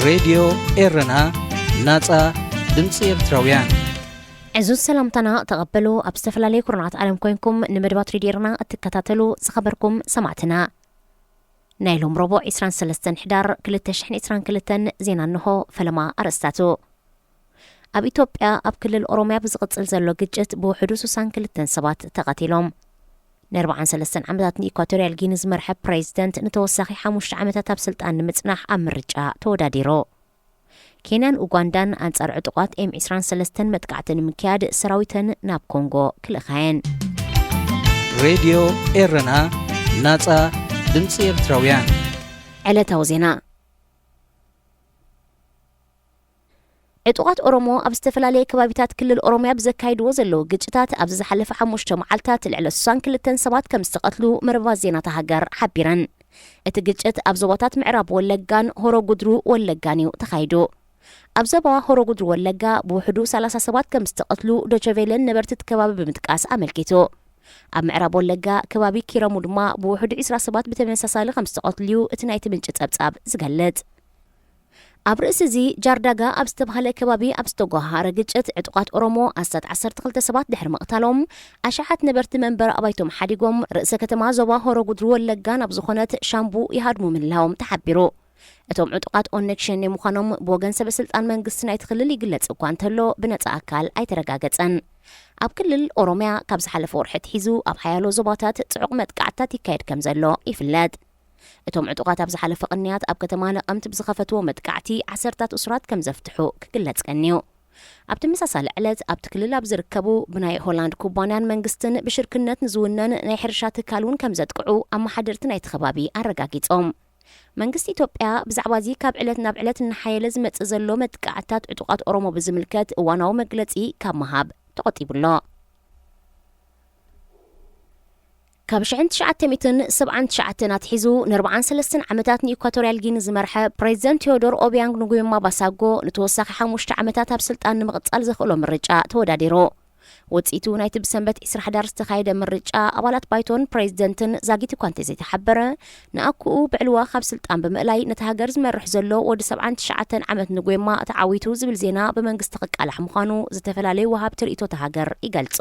ሬድዮ ኤረና፣ ናጻ ድምጺ ኤርትራውያን። ዕዙዝ ሰላምታና ተቐበሉ። ኣብ ዝተፈላለዩ ኩርናዓት ዓለም ኮይንኩም ንመደባት ሬድዮ ኤረና እትከታተሉ ዝኸበርኩም ሰማዕትና፣ ናይ ሎም ረቡዕ ዕስራን ሰለስተን ሕዳር ክልተ ሽሕን ዕስራን ክልተን ዜና እንሆ። ፈለማ ኣርእስታቱ። ኣብ ኢትዮጵያ ኣብ ክልል ኦሮሚያ ብዝቕጽል ዘሎ ግጭት ብውሕዱ ስሳን ክልተን ሰባት ተቐቲሎም። ንኣርባዓን ሰለስተን ዓመታት ንኢኳቶርያል ጊኒ ዝመርሐ ፕሬዚደንት ንተወሳኺ ሓሙሽተ ዓመታት ኣብ ስልጣን ንምጽናሕ ኣብ ምርጫ ተወዳዲሩ። ኬንያን ኡጋንዳን ኣንጻር ዕጡቓት ኤም ዕስራን ሰለስተን መጥቃዕቲ ንምክያድ ሰራዊተን ናብ ኮንጎ ክልእኻየን። ሬድዮ ኤረና፣ ናጻ ድምጺ ኤርትራውያን። ዕለታዊ ዜና። ዕጡቓት ኦሮሞ ኣብ ዝተፈላለየ ከባቢታት ክልል ኦሮሚያ ብዘካይድዎ ዘለዉ ግጭታት ኣብዚ ዝሓለፈ ሓሙሽተ መዓልታት ልዕሊ ስሳን ክልተን ሰባት ከም ዝተቐትሉ መርበባት ዜናታት ሃገር ሓቢረን። እቲ ግጭት ኣብ ዞባታት ምዕራብ ወለጋን ሆሮ ጉድሩ ወለጋን እዩ ተኻይዱ። ኣብ ዞባ ሆሮ ጉድሩ ወለጋ ብውሕዱ ሰላሳ ሰባት ከም ዝተቐትሉ ዶቸቬለን ነበርቲ እቲ ከባቢ ብምጥቃስ ኣመልኪቱ። ኣብ ምዕራብ ወለጋ ከባቢ ኪረሙ ድማ ብውሕዱ ዕስራ ሰባት ብተመሳሳሊ ከም ዝተቐትሉ እዩ እቲ ናይቲ ምንጪ ጸብጻብ ዝገልጽ። ኣብ ርእሲ እዚ ጃርዳጋ ኣብ ዝተባህለ ከባቢ ኣብ ዝተጓሃረ ግጭት ዕጡቓት ኦሮሞ ኣስታት ዓሰርተ ክልተ ሰባት ድሕሪ ምቕታሎም ኣሽሓት ነበርቲ መንበሪ ኣባይቶም ሓዲጎም ርእሰ ከተማ ዞባ ሆሮ ጉድሩ ወለጋ ናብ ዝኾነት ሻምቡ ይሃድሙ ምህላዎም ተሓቢሩ። እቶም ዕጡቓት ኦነግ ሸኔ ምዃኖም ብወገን ሰበ ስልጣን መንግስቲ ናይቲ ክልል ይግለጽ እኳ እንተሎ ብነጻ ኣካል ኣይተረጋገጸን። ኣብ ክልል ኦሮሚያ ካብ ዝሓለፈ ወርሒ ኣትሒዙ ኣብ ሓያሎ ዞባታት ጽዑቕ መጥቃዕትታት ይካየድ ከም ዘሎ ይፍለጥ። እቶም ዕጡቓት ኣብ ዝሓለፈ ቅንያት ኣብ ከተማ ነቐምት ብዝኸፈትዎ መጥቃዕቲ ዓሰርታት እሱራት ከም ዘፍትሑ ክግለጽ ቀንዩ። ኣብ ተመሳሳሊ ዕለት ኣብቲ ክልል ኣብ ዝርከቡ ብናይ ሆላንድ ኩባንያን መንግስትን ብሽርክነት ንዝውነን ናይ ሕርሻ ትካል እውን ከም ዘጥቅዑ ኣመሓደርቲ ናይቲ ከባቢ ኣረጋጊጾም። መንግስቲ ኢትዮጵያ ብዛዕባ እዚ ካብ ዕለት ናብ ዕለት እናሓየለ ዝመጽእ ዘሎ መጥቃዕትታት ዕጡቓት ኦሮሞ ብዝምልከት እዋናዊ መግለጺ ካብ ምሃብ ተቖጢቡ ኣሎ። ካብ ሽሕን ትሽዓተ ሚእትን ሰብዓን ትሽዓተን ኣትሒዙ ንኣርባዓን ሰለስተን ዓመታት ንኢኳቶርያል ጊኒ ዝመርሐ ፕሬዚደንት ቴዎዶር ኦቢያንግ ንጉየማ ባሳጎ ንተወሳኺ ሓሙሽተ ዓመታት ኣብ ስልጣን ንምቕጻል ዘኽእሎ ምርጫ ተወዳዲሩ። ውጽኢቱ ናይቲ ብሰንበት ዕስራ ሕዳር ዝተኻየደ ምርጫ ኣባላት ባይቶን ፕሬዚደንትን ዛጊት እኳ እንተዘይተሓበረ፣ ንኣኩኡ ብዕልዋ ካብ ስልጣን ብምእላይ ነታ ሃገር ዝመርሕ ዘሎ ወዲ ሰብዓን ትሽዓተን ዓመት ንጉየማ ተዓዊቱ ዝብል ዜና ብመንግስቲ ክቃላሕ ምዃኑ ዝተፈላለዩ ወሃብቲ ርእይቶ እታ ሃገር ይገልጹ።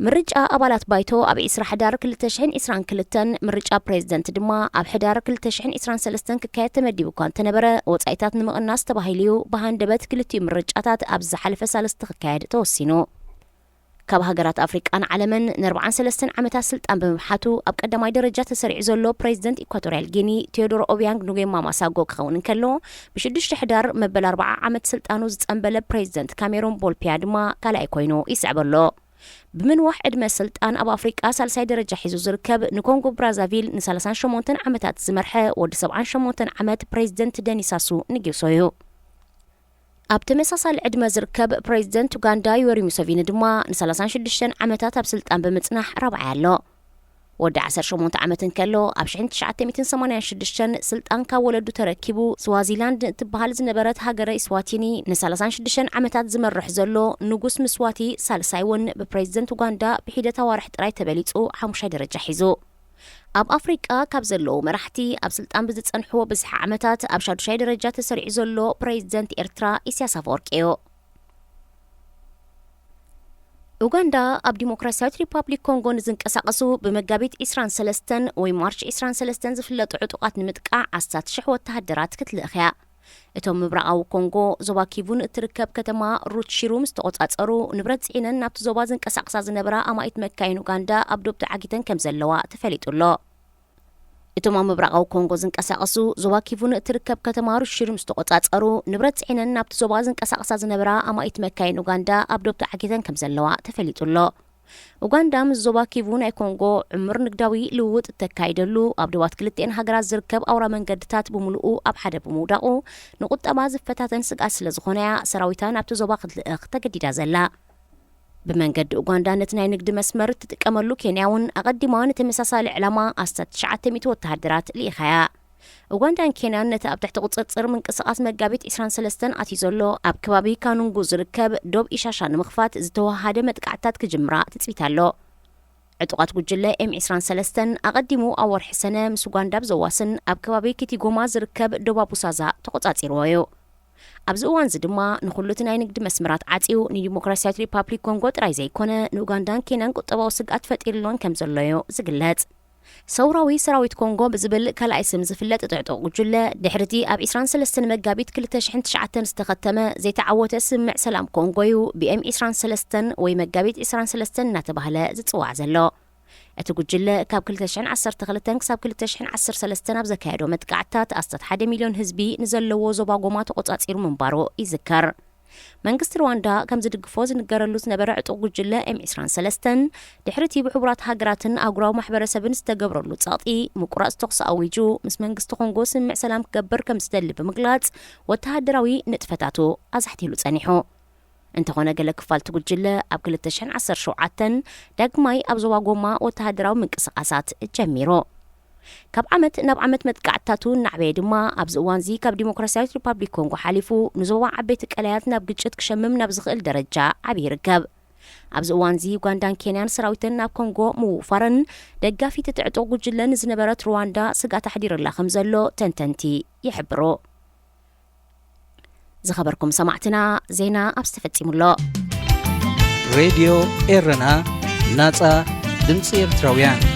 ምርጫ ኣባላት ባይቶ ኣብ ዕስራ ሕዳር ክልተ ሽሕን ዕስራን ክልተን፣ ምርጫ ፕሬዚደንት ድማ ኣብ ሕዳር ክልተ ሽሕን ዕስራን ሰለስተን ክካየድ ተመዲቡ እኳ እንተነበረ፣ ወጻኢታት ንምቕናስ ተባሂሉ እዩ ብሃንደበት ክልቲኡ ምርጫታት ኣብ ዝሓለፈ ሳልስቲ ክካየድ ተወሲኑ። ካብ ሃገራት ኣፍሪቃን ዓለምን ንኣርባዓን ሰለስተን ዓመታት ስልጣን ብምብሓቱ ኣብ ቀዳማይ ደረጃ ተሰሪዑ ዘሎ ፕሬዚደንት ኢኳቶርያል ጊኒ ቴዎዶር ኦቢያንግ ኑጌማ ማሳጎ ክኸውን እንከሎ፣ ብሽዱሽተ ሕዳር መበል ኣርብዓ ዓመት ስልጣኑ ዝጸንበለ ፕሬዚደንት ካሜሩን ቦል ቢያ ድማ ካልኣይ ኮይኑ ይስዕብ ኣሎ። ብምንዋሕ ዕድመ ስልጣን ኣብ ኣፍሪቃ ሳልሳይ ደረጃ ሒዙ ዝርከብ ንኮንጎ ብራዛቪል ንሰላሳን ሸሞንተን ዓመታት ዝመርሐ ወዲ ሰብዓን ሸሞንተን ዓመት ፕሬዚደንት ደኒ ሳሱ ንጊሶ እዩ። ኣብ ተመሳሳሊ ዕድመ ዝርከብ ፕሬዚደንት ኡጋንዳ ዮወሪ ሙሰቪኒ ድማ ንሰላሳን ሽዱሽተን ዓመታት ኣብ ስልጣን ብምጽናሕ ራብዓይ ኣሎ። ወዲ ዓሰርተ ሸሞንተ ዓመት እንከሎ ኣብ ሽሕን ትሽዓተ ሚእትን ሰማንያን ሽዱሽተን ስልጣን ካብ ወለዱ ተረኪቡ ስዋዚላንድ እትበሃል ዝነበረት ሃገረ ኢስዋቲኒ ንሰላሳን ሽዱሽተን ዓመታት ዝመርሕ ዘሎ ንጉስ ምስዋቲ ሳልሳይ እውን ብፕሬዚደንት ኡጋንዳ ብሒደት ኣዋርሕ ጥራይ ተበሊጹ ሓሙሻይ ደረጃ ሒዙ። ኣብ ኣፍሪቃ ካብ ዘለዉ መራሕቲ ኣብ ስልጣን ብዝጸንሕዎ ብዝሒ ዓመታት ኣብ ሻዱሻይ ደረጃ ተሰሪዑ ዘሎ ፕሬዚደንት ኤርትራ ኢሳያስ ኣፈወርቂ እዩ። ኡጋንዳ ኣብ ዲሞክራሲያዊት ሪፓብሊክ ኮንጎ ንዝንቀሳቐሱ ብመጋቢት ዕስራን ሰለስተን ወይ ማርች ዕስራን ሰለስተን ዝፍለጡ ዕጡቓት ንምጥቃዕ ኣስታት ሽሕ ወተሃደራት ክትልእኽ እያ። እቶም ምብራቓዊ ኮንጎ ዞባ ኪቩን እትርከብ ከተማ ሩትሺሩ ምስ ተቖጻጸሩ፣ ንብረት ጽዒነን ናብቲ ዞባ ዝንቀሳቐሳ ዝነበራ ኣማኢት መካይን ኡጋንዳ ኣብ ዶብ ተዓጊተን ከም ዘለዋ ተፈሊጡ ኣሎ። እቶም ኣብ ምብራቓዊ ኮንጎ ዝንቀሳቐሱ ዞባ ኪቩን እትርከብ ከተማ ሩትሺሩ ምስ ተቖጻጸሩ፣ ንብረት ጽዒነን ናብቲ ዞባ ዝንቀሳቐሳ ዝነበራ ኣማኢት መካይን ኡጋንዳ ኣብ ዶብ ተዓጊተን ከም ዘለዋ ተፈሊጡ ኣሎ። ኡጋንዳ ምስ ዞባ ኪቩ ናይ ኮንጎ ዕሙር ንግዳዊ ልውውጥ እተካይደሉ፣ ኣብ ዶባት ክልቲኤን ሃገራት ዝርከብ ኣውራ መንገድታት ብምሉኡ ኣብ ሓደ ብምውዳቑ፣ ንቁጠባ ዝፈታተን ስግኣት ስለ ዝኾነ እያ ሰራዊታ ናብቲ ዞባ ክትልእኽ ተገዲዳ ዘላ። ብመንገዲ ኡጋንዳ ነቲ ናይ ንግዲ መስመር እትጥቀመሉ ኬንያ እውን ኣቐዲማ ንተመሳሳሊ ዕላማ ኣስታት ትሽዓተ ሚእቲ ወተሃደራት ልኢኻ እያ። ኡጋንዳን ኬንያን ነቲ ኣብ ትሕቲ ቁጽጽር ምንቅስቓስ መጋቢት ዕስራን ሰለስተን ኣትዩ ዘሎ ኣብ ከባቢ ካኑንጉ ዝርከብ ዶብ ኢሻሻ ንምኽፋት ዝተወሃሃደ መጥቃዕትታት ክጅምራ ትጽቢት ኣሎ። ዕጡቓት ጉጅለ ኤም ዕስራን ሰለስተን ኣቐዲሙ ኣብ ወርሒ ሰነ ምስ ኡጋንዳ ኣብ ዘዋስን ኣብ ከባቢ ኪቲጎማ ዝርከብ ዶባ ቡሳዛ ተቖጻጺርዎ እዩ። ኣብዚ እዋን እዚ ድማ ንኹሉ እቲ ናይ ንግዲ መስመራት ዓጽዩ ንዲሞክራሲያዊት ሪፓብሊክ ኮንጎ ጥራይ ዘይኮነ ንኡጋንዳን ኬንያን ቁጠባዊ ስግኣት ፈጢርሎን ከም ዘሎ እዩ ዝግለጽ። ሰውራዊ ሰራዊት ኮንጎ ብዝብል ካልኣይ ስም ዝፍለጥ እቲ ዕጡቕ ጉጅለ ድሕርቲ ኣብ ዕስራን ሰለስተን መጋቢት ክልተ ሽሕን ትሽዓተን ዝተኸተመ ዘይተዓወተ ስምምዕ ሰላም ኮንጎ እዩ ብኤም ዕስራን ሰለስተን ወይ መጋቢት ዕስራን ሰለስተን እናተባህለ ዝጽዋዕ ዘሎ። እቲ ጉጅለ ካብ ክልተ ሽሕን ዓሰርተ ክልተን ክሳብ ክልተ ሽሕን ዓሰርተ ሰለስተን ኣብ ዘካየዶ መጥቃዕትታት ኣስታት ሓደ ሚልዮን ህዝቢ ንዘለዎ ዞባ ጎማ ተቖጻጺሩ ምንባሩ ይዝከር። መንግስቲ ሩዋንዳ ከም ዝድግፎ ዝንገረሉ ዝነበረ ዕጡቕ ጉጅለ ኤም ዕስራን ሰለስተን ድሕሪ እቲ ብሕቡራት ሃገራትን ኣህጉራዊ ማሕበረሰብን ዝተገብረሉ ጸቕጢ ምቁራጽ ተኹሲ ኣዊጁ ምስ መንግስቲ ኮንጎ ስምምዕ ሰላም ክገብር ከም ዝደሊ ብምግላጽ ወተሃደራዊ ንጥፈታቱ ኣዛሕቲሉ ጸኒሑ። እንተኾነ ገለ ክፋል እቲ ጉጅለ ኣብ ክልተ ሽሕን ዓሰርተ ሸውዓተን ዳግማይ ኣብ ዞባ ጎማ ወተሃደራዊ ምንቅስቓሳት ጀሚሩ። ካብ ዓመት ናብ ዓመት መጥቃዕትታቱ እናዕበየ ድማ ኣብዚ እዋንዚ ካብ ዲሞክራሲያዊት ሪፓብሊክ ኮንጎ ሓሊፉ ንዞባ ዓበይቲ ቀላያት ናብ ግጭት ክሸምም ናብ ዝኽእል ደረጃ ዓብዩ ይርከብ። ኣብዚ እዋንዚ ዩጋንዳን ኬንያን ሰራዊተን ናብ ኮንጎ ምውፋረን ደጋፊት እቲ ዕጡቕ ጉጅለ ንዝነበረት ሩዋንዳ ስግኣት ኣሕዲርላ ከም ዘሎ ተንተንቲ ይሕብሩ። ዝኸበርኩም ሰማዕትና ዜና ኣብዚ ተፈጺሙ ኣሎ። ሬድዮ ኤረና፣ ናጻ ድምጺ ኤርትራውያን።